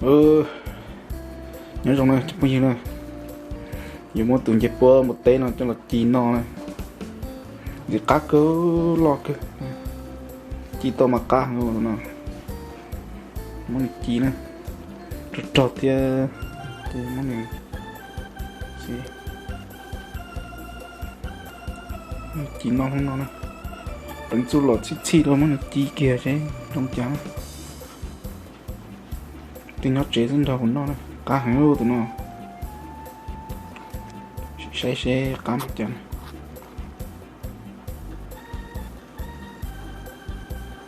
Nyob zoo na cov phooj ywg na, yuav muab tus ncej puab npua teb no coj los ci noj na. Ntxim qab kawg, loj kawg, ci tau mas qab heev no. Muab nws ci na, rog rog thiab, ces muab nws ci noj hnub no na. Peev txuj los txhij txhij rau muab nws ci kiag seb zoo cas. Twb nyob tsev xwb nrog kuv noj na, qab heev tus no. Saib seb qab npaum cas na.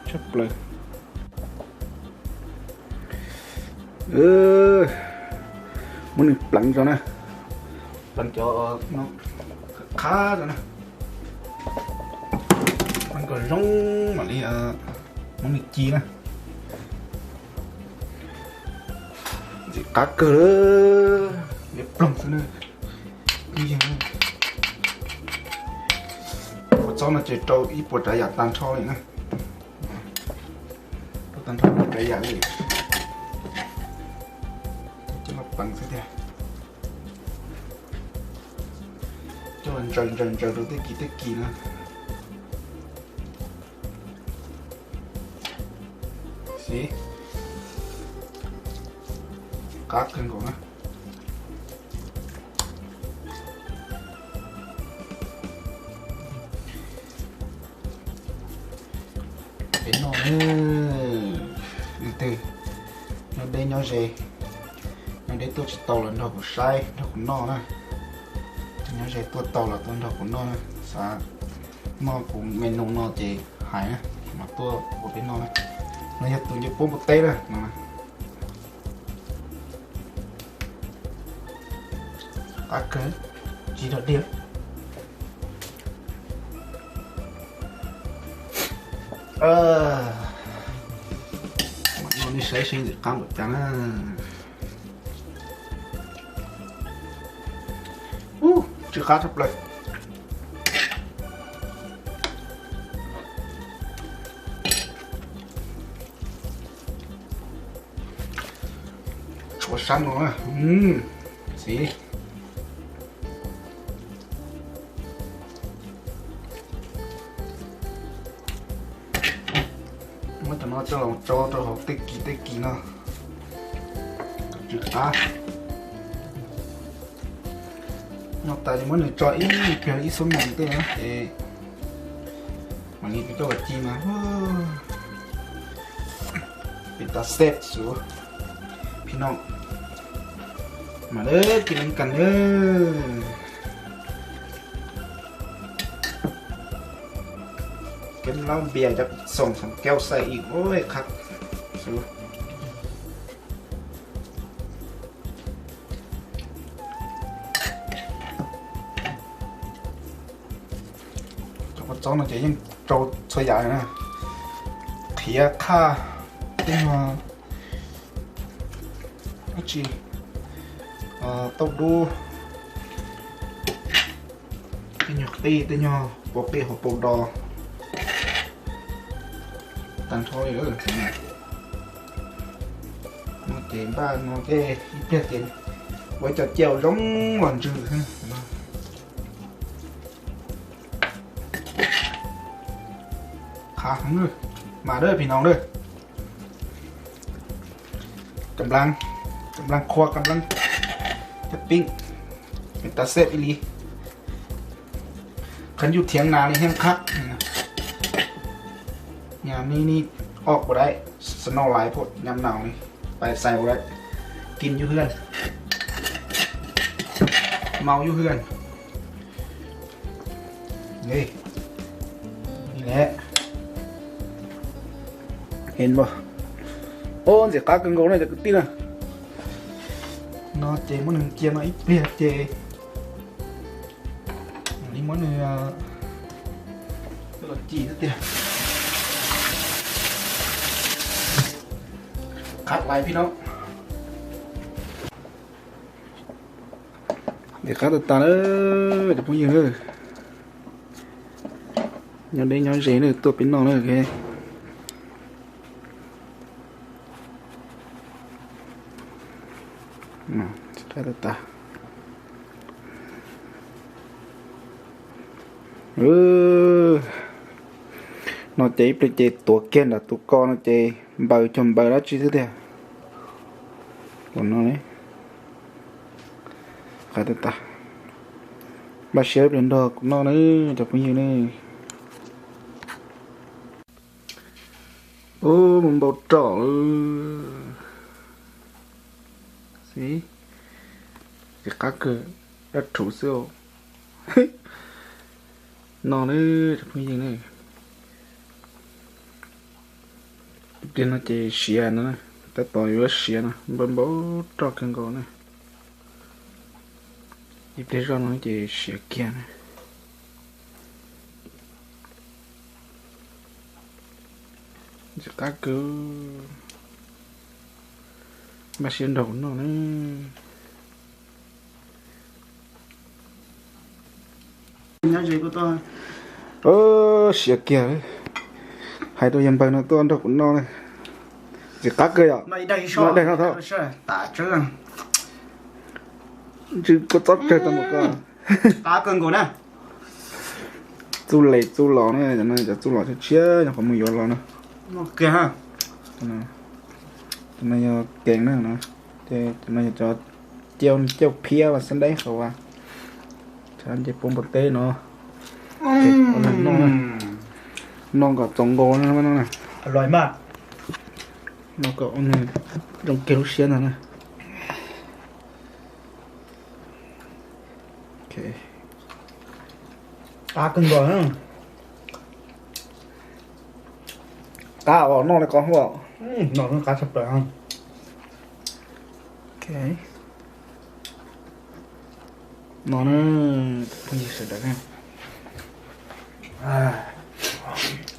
Tshaj plaws. Muab nws pleev tso na, pleev cov qhab tso na, pleev kom zoo mam li muab nws ci na. Ntxim qab kawg, yuav ploog xwb na. Ua txob no ces rau ib puas tsav yam tag nrho li na. Rau tag nrho puas tsav yam li. Coj los pleev xwb tiag. Coj los ntsaws ntsaws ntsaws rau tej kis tej kis na. Xib, qab kawg nkaus na. Peb noj, leej twg nyob deb nyob ze, nyob deb tuaj tsis tau los nrog kuv saib nrog kuv noj na. Nyob ze tuaj tau los tuaj nrog kuv noj na. Xav noj kuv menu no ces hais na, mas tuaj ua peb noj na. No yog tus ncej puab npua teb na no. Qab kawg, tsis dog dig. Mam no nej saib seb ntxim qab npaum cas na. Ub, tsw qab tshaj plaws. Tshuav sab no na. Xib, muab cov no coj los tso rau hauv tej kis tej kis no kom tsw qab. Noj tas ces muab nws tso ib pliag ib xuab moos tej na ces mam li coj los ci mas. Peb tas xej xwb, phim no mas lawv ci leej kag nawb. Keb laub npias cov xoom xoom keo xaim ib ua qhab xwb. Cov kua txob no ces yeej rau txhua yam na, qhiav, qhaj, tej nyuag dab tsi, tauj dub, tej nyuag qij, tej nyuag pau qij hauv paus dos, tag nrho li lawm. No ces npaj no tej ib pliag ces ua cov cia zoo los ntsws. Qhab heev, mas dawb phim no dawb. Kam nplas, kam nplas qhua, kam nplas cov pib, tas xej ib li. Qhov yus thiav nas li heev qhab. Nhà mi ni ốc của đấy, snow lai phốt nhắm nào này, phải xài vào đấy, kín dữ hơn, mau dữ hơn. Ni, ni lẹ, heev mas. Ub, ntxim qab kawg nkaus na cov kwv tij na. No ces muab nws cia no ib pliag ces li muab nws los ci tiag. Qab lais phim no. Ntxim qab tas tas na cov phooj ywg na. Nyob deb nyob ze na tuaj peb noj na. Qab tas tas. No ces ib pliag ces tuav kiag nram tus ko no ces npaws cog npaws dab tsi xwb tiag. Ua no, qab tas tas. Npaj siab ib pliag nrog kuv noj na cov phooj ywg ne. Ub, mus npau roj lawm. Xib, ces qab kawg, dab rhuv xwb. No na, cov phooj ywg ne. Ib pliag no ces siav no, tab tom yuav siav no, npau npau roj kawg nkaus na. Ib pliag zoj no ces siav kiag na. Ntxim qab kawg. Npaj siab nrog kuv noj na. Siav kiag, hais rau yawg npawg no tuaj nrog kuv noj na. Ntxim qab kawg yom. Noj dej no thaum ntsw kua txob tsawg tau mus ko. Txuj les txuj los na, cov no cov txuj los tshiab tshiab nyuam qhuav mus yuav los na. Cov no yog kees na, ces cov no yog cov cauj, cauj phiab vas xab deb qhov vas, nce puab npua teb no. Noj kom txaus nkaus no. Noj kom zoo kiag lub siab ntag na. Qab kawg nkaus. Qab os, noj li qos hu. Noj qab tshaj plaws. No na, phooj ywg sawv daws,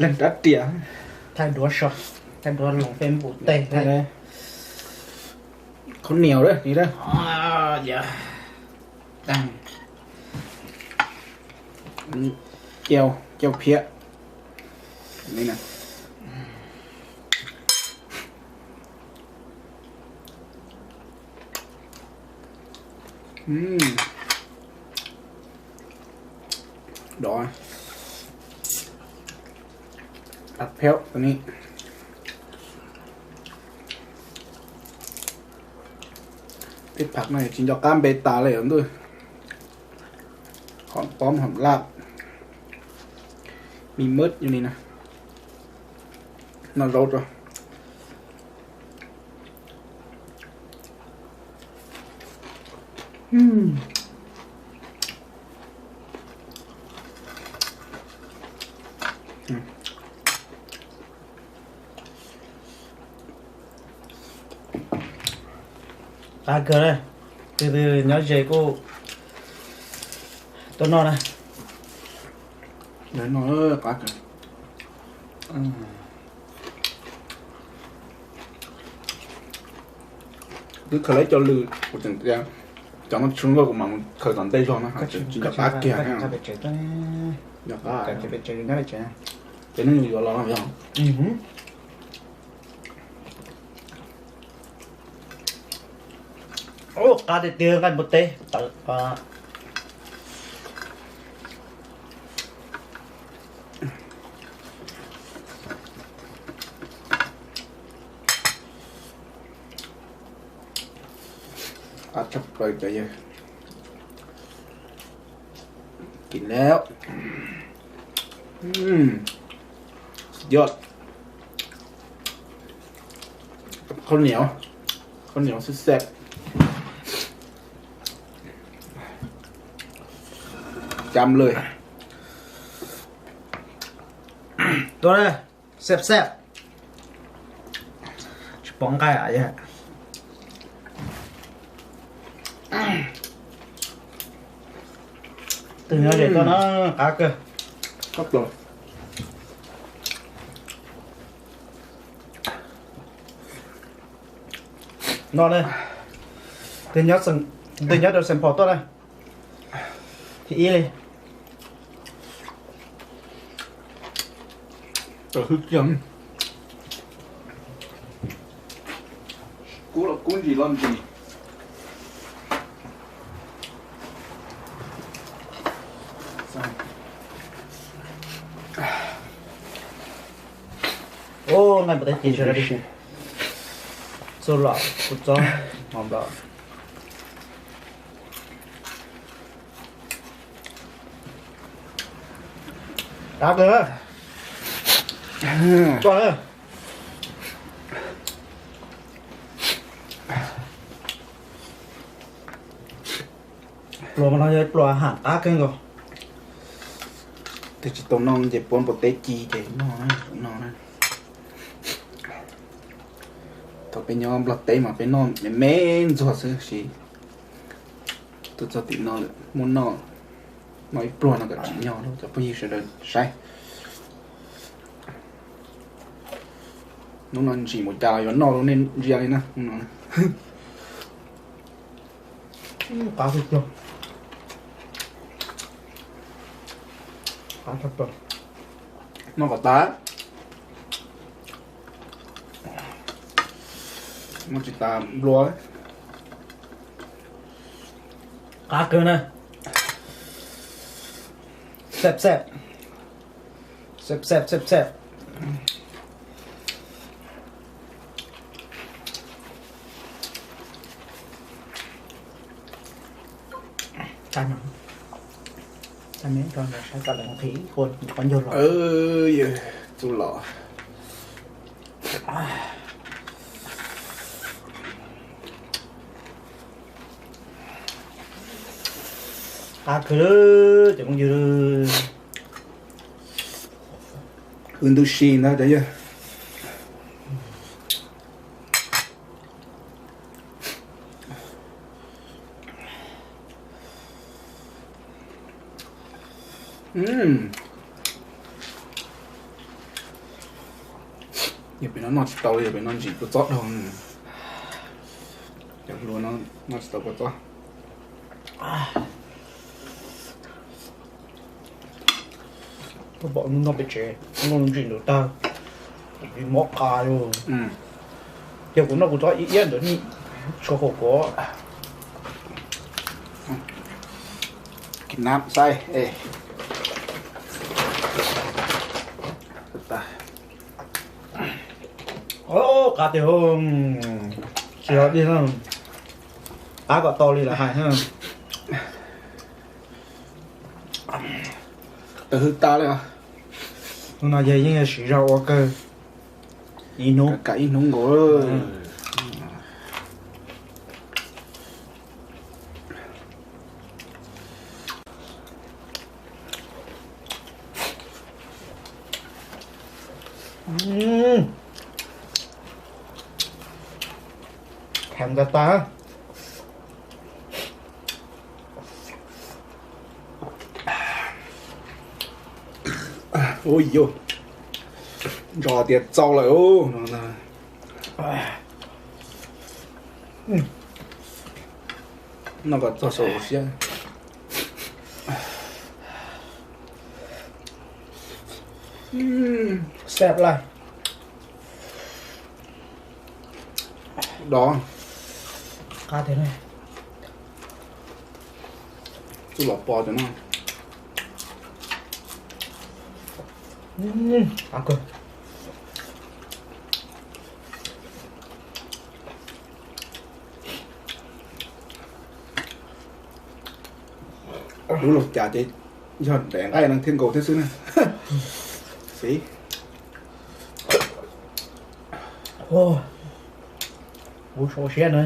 leej rab riam, thaij duab so, thaij duab loo Facebook tej, khaub niam li, cauj phiab. Dov, phiab ni. Tej pham no tsis nco qab npe tas li os ntuj. Hom pob hom laj, mi mab li na. Noj zaub tso. Qab kawg na, tus twg nyob ze kuj tuaj noj na. Qab kawg. Twb khaws lawv cov lws, kuv tseem tias cov no tshwv nkauj kuv mam mus khaws tom ntej zog na, tsis nco qab kiag. Ces nej yuav los no yog. Qab tiag tiag nqaij npua teb tawv. Qab tshaj plaws cov yawg. Kis lawm. Suv yoj. Khaub niam, khaub niam xwb xeeb. Cam lawm. Tuaj, xeeb xeeb. Tsis pom nqaij yog. Tus nyob ze tuaj no qab kawg. No ne, tus nyob rau Xeem Phom tuaj na. Thib ib li. Kub los kub ntsis los ntsis. Nqaij npua teb ci sawv daws. Txuj lom kuv txob mov nplog. Qab kawg. Txuj. Pluas mas no yog pluas ham qab kawg nkaus. Twb tsis tau noj ces puab npua teb ci ces noj na, noj na. Thaum peb nyob Nplog teb mas peb noj me me ntxuag xwb, tab sis tuaj txog tim no lawm muaj noj, noj ib pluag no kom tsim nyog rau cov phooj ywg sawv daws saib. Hnub no ntsim mus cas los yuav noj rau nej ntsia li na. Qab tiag tiag. Qab tshaj plaws. Noj kom tas. Noj tsis tas nplua. Qab kawg na. Xab xab. Xab xab xab xab. Txav me tso saib kom lawv nqhis ua qhov ncauj los. Txuj lom. Qab kawg cov phooj ywg. Hwv ntuj si ntag cov yawg. Yog pem no noj tsis tau li, yog pem no ntsim kua txob dhau. Cov hluas no noj tsis tau kua txob. Pom hnub no pem tsev noj ntsim ntawd tag, kuv mob qa li. Ces kuv noj kuv txob iab iab ntawd tshuav hauv kuv. Kis nab saib. Qab tiag, tsis yog dig na, qab kom tau li lawv hais. Tawg hwj tas li os. Hnub no yog yeej yog siv zog ua kawg. Ib hnub, kav ib hnub nkaus. Heev tas tas. Ua yus, ntso tias txau lawm. Noj kom txog saum siab. Xab laj. Dov. Qab tiag ne. Txuj lom pos cov no. Qab kawg. Lub los cas ces yog daim nqaij no thiaj nkaus thiab xwb na. Xis. Kuv sau siab na.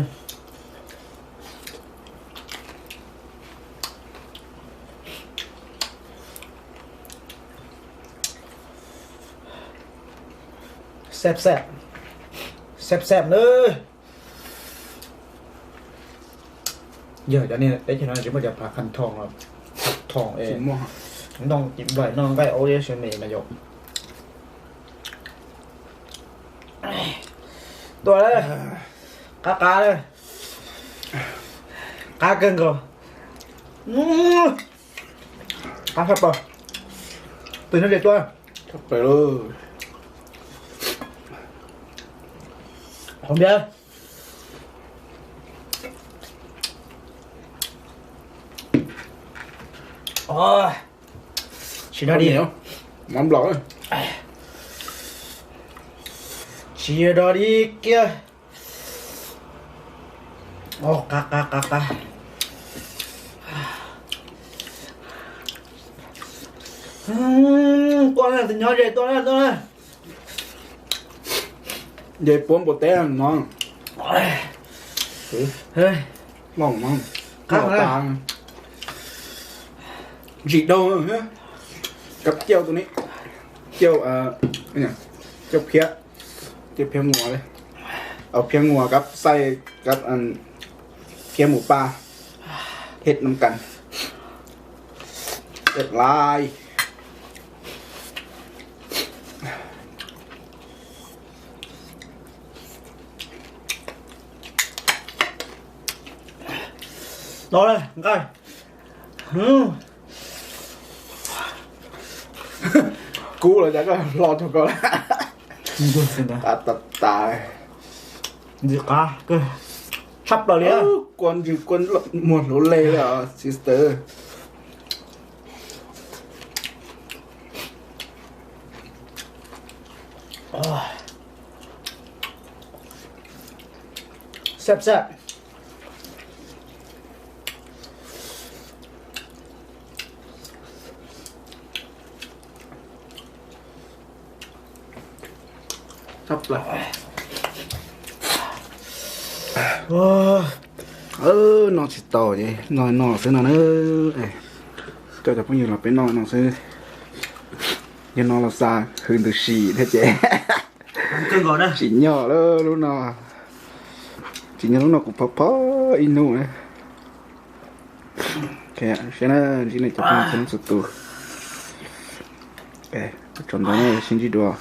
Xab xab, xab xab na. Yog cov niag teb chaws no tsis muaj cov phav khas thoom los, thoom es noj cev nplaim noj nqaij aub thiab sawv me mas yom. Tuaj, qab qab, qab kawg nkaus. Qab tshaj plaws. Tus nyob ze tuaj. Tshaj plaws lauj. Qhov npiab. Sim no di. Mov nplaum. Tsis yog dog li kiag. Qa qa qa qa. Tuaj na, tus nyob ze tuaj na, tuaj na. Nce puab npua teb no. Loj no. Qab tas. Ntsim dau. Kab cauj tus ni. Cauj, cauj phiab. Cauj phiab nguas li. Au phiab nguas kab xaij kab phiab mus paj. Hej nam kas. Ej lai. No na, nqaij. Kub los cas koj hlo rau ko. Tas tas tas. Ntxim qab kawg, tshaj plaws li. Kua ntswg kua muag hluv le li os sister. Sab sab. Tshaj plaws. No tsis tau ces no no xwb no na. Coj cov phooj ywg los peb noj no xwb. Yog no los xav hwv ntws sim thiab ces tsis nyog lub no. Tsis nyog lub no kuv phob phob ib hnub na. Saib na, ntsib nej cov phooj ywg txhua leej txhua tus. Tsaus ntawd sib ntsib dua.